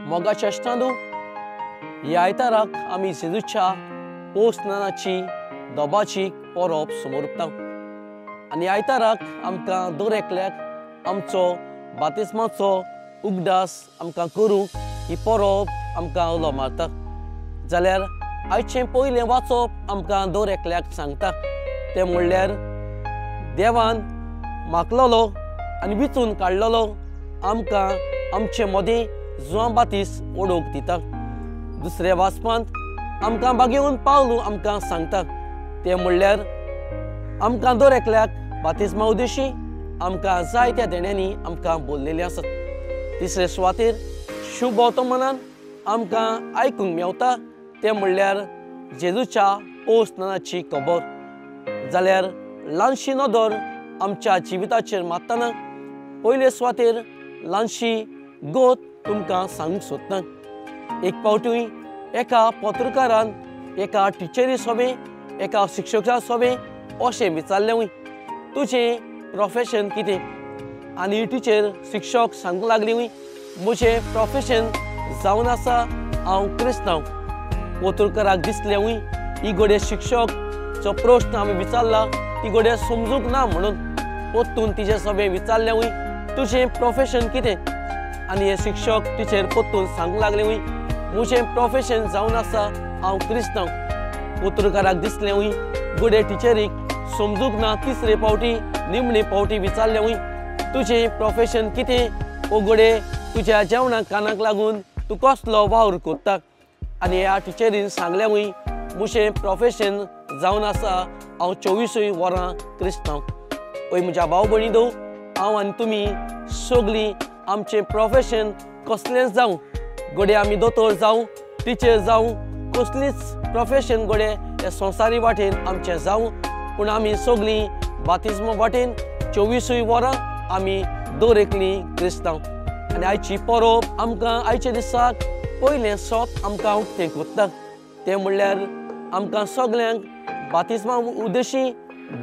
मोगाच्या इश्टांनो, ह्या आयताराक आमी जेजूच्या पोस्नानाची दोबाची परब समोरता आनी आयताराक आमकां दर एकल्याक आमचो बातिस्माचो उगडास आमकां करूंक ही परब आमकां उलो मारता। जाल्यार आयचें पयलें वाचप आमकां दर एकल्याक सांगता तें म्हणल्यार देवान मागलोलो आनी विचून काडलेलो आमकां आमचे मदीं जुआं बातीस ओडोवंक दिता। दुसऱ्या वाचपांत आमकां बागेवन पावलू आमकां सांगता तें म्हणल्यार आमकां दर एकल्याक बातिस्मा उद्देशी आमकां जायत्या देण्यांनी आमकां बोल्लेलें आसात। तिसरे सुवातेर शुभ मनान आमकां आयकूंक मेवता तें म्हणल्यार जेजूच्या पोस्नानाची खबर। जाल्यार ल्हानशी नदर आमच्या जिविताचेर मारतना पयले सुवातेर ल्हानशी गोत तुमकां सांगूंक सोदता। एक फावटी एका पत्रकारान एका टिचरी सोबें एका शिक्षका सोबें अशें विचारलें, तुजें प्रोफेशन कितें? आनी टिचर शिक्षक सांगूंक लागली, म्हजें प्रोफेशन जावन आसा हांव क्रिस्तांव। पत्रकाराक दिसलें ही घडये शिक्षक जो प्रश्न आमी विचारला ती घडये समजूंक ना म्हणून परतून तिजे सोबें विचारलें, तुजें प्रोफेशन कितें? आनी हे शिक्षक टिचर परतून सांगूंक लागले, म्हजें प्रोफेशन जावन आसा हांव क्रिस्तांव। पत्रकाराक दिसलें घडये टिचरीक समजूंक ना। तिसरे फावटी निमणे फावटी विचारलें, तुजें प्रोफेशन कितें? ओ घडये तुज्या जेवणाक कानाक लागून तूं कसलो वावर करता? आनी ह्या टिचरीन सांगलें, म्हजें प्रोफेशन जावन आसा हांव 24 वरां क्रिस्तांव। ओय म्हज्या भाव भयणी दो, हांव आनी तुमी सगळीं आमचें प्रोफेशन कसलेंच जावं, घडये आमी दोतोर जावं, टिचर जावं, कसलीच प्रोफेशन घडये हे संवसारी वाटेन आमचें जावं, पूण आमी सगळीं बातिस्मा वाटेन 24 वरां आमी दर एकलीं क्रिस्तांव। आनी आयची परब आमकां आयच्या दिसाक पयलें सोत आमकां उक्तें करता तें म्हणल्यार आमकां सगळ्यांक बातिस्मा उद्देशी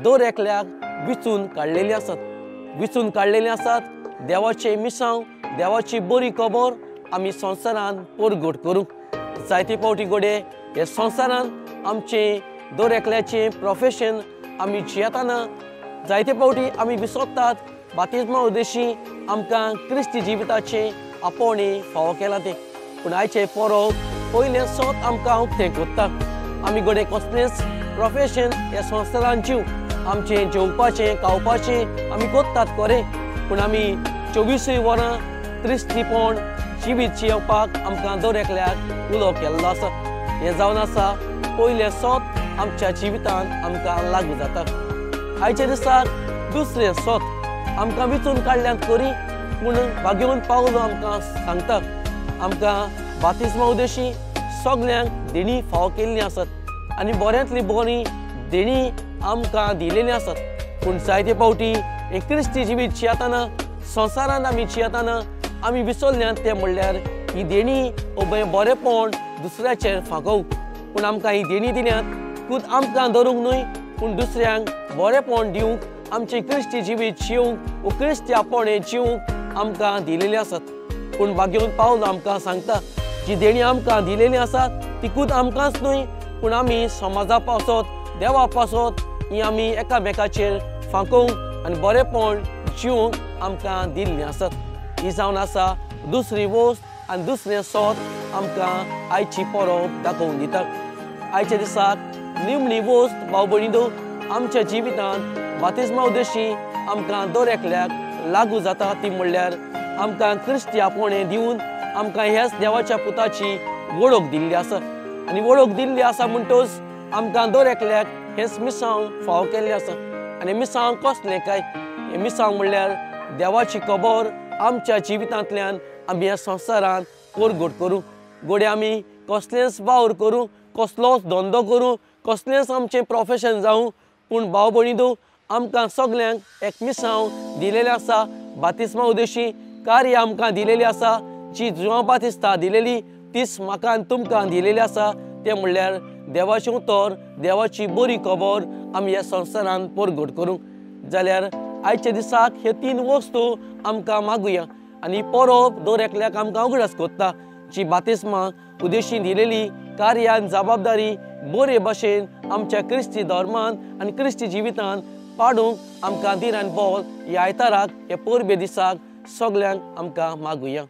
दर एकल्याक विचून काडलेलीं आसात। विचून काडलेलीं आसात देवाचें मिसांव, देवाची बरी खबर आमी संवसारान परगट करूंक। जायते फावटी घडये हे संवसारान आमचें दर एकल्याचें प्रोफेशन आमी जियेतना जायते फावटी आमी विसरतात बातिस्मा उद्देशी आमकां क्रिस्ती जिविताचें आपोवणें फावो केलां तें। पूण आयचें परब पयलें सोत आमकां उक्तें करता। आमी घडये कसलेंच प्रोफेशन ह्या संवसारान जीव आमचें जेवपाचें खावपाचें आमी करतात खरें, पूण आमी 24 वरां क्रिस्तीपण जिवीत जियेवपाक आमकां दर एकल्याक उलो केल्लो आसा। हें जावन आसा पयलें सोत आमच्या जिवितांत आमकां लागू जाता। आयच्या दिसाक दुसरें सोत आमकां विचून काडल्यात खरी, पूण बागेवन पावलो आमकां सांगता आमकां बातिस्मा उद्देशी सगळ्यांक देणी फावो केल्लीं आसात आनी बऱ्यांतली बरी देणी आमकां दिलेलीं आसात। पूण जायते फावटी हे क्रिस्ती जिवीत जियेतना संवसारांत आमी जियेतना आमी विसरल्यात तें म्हणल्यार ही देणी ओ बरेंपण दुसऱ्याचेर फांकोवंक। पूण आमकां ही देणी दिल्यात खूद आमकां धरूंक न्हय, पूण दुसऱ्यांक बरेंपण दिवंक, आमचें क्रिस्ती जिवीत जिवंक ओ क्रिस्ती आपोवणें जिवंक आमकां दिलेलीं आसात। पूण बागेवन पावलो आमकां सांगता जी देणी आमकां दिलेली आसात ती खूद आमकांच न्हय, पूण आमी समाजा पासत देवा पासत ही आमी एकामेकाचेर फांकोवंक आनी बरेंपण जिवंक आमकां दिल्लीं आसात। ही जावन आसा दुसरी वस्त आनी दुसरें सोत आमकां आयची परब दाखोवन दिता। आयच्या दिसाक निमणी वस्त भाव भयणी दो आमच्या जिवितांत बातिस्मा उद्देशी आमकां दर एकल्याक लागू जाता ती म्हणल्यार आमकां क्रिस्ती आपोवणें दिवन आमकां ह्याच देवाच्या पुताची वळख दिल्ली आसा। आनी वळख दिल्ली आसा म्हणटच आमकां दर एकल्याक हेंच मिसांव फावो केल्लें आसा। आनी मिसांव कसलें काय? हें मिसांव म्हणल्यार देवाची खबर आमच्या जिवितांतल्यान आमी ह्या संवसारांत परगट करूं। घडये आमी कसलेंच वावर करूं, कसलोच धंदो करूं, कसलेंच आमचें प्रोफेशन जावं, पूण भाव भयणी दो आमकां सगळ्यांक एक मिसांव दिलेलें आसा। बातिस्मा उद्देशी कार्य आमकां दिलेली आसा, जी जुआं बातिस्ता दिलेली तीच म्हाका आनी तुमकां दिलेली आसा। तें म्हणल्यार देवाचें उतर, देवाची बरी खबर आमी ह्या संवसारांत परगट करूंक। जाल्यार आयच्या दिसाक हे 3 वस्तू आमकां मागुया आनी परब दर एकल्याक आमकां उगडास करता। जी बातिस्मा उद्देशी दिलेली कार्यान जबाबदारी बरे भाशेन आमच्या क्रिस्ती धर्मान आनी क्रिस्ती जिवितान पाडूंक आमकां धीर आनी बळ ह्या आयताराक ह्या परबे दिसाक सगल्यांक आमकां मागुया।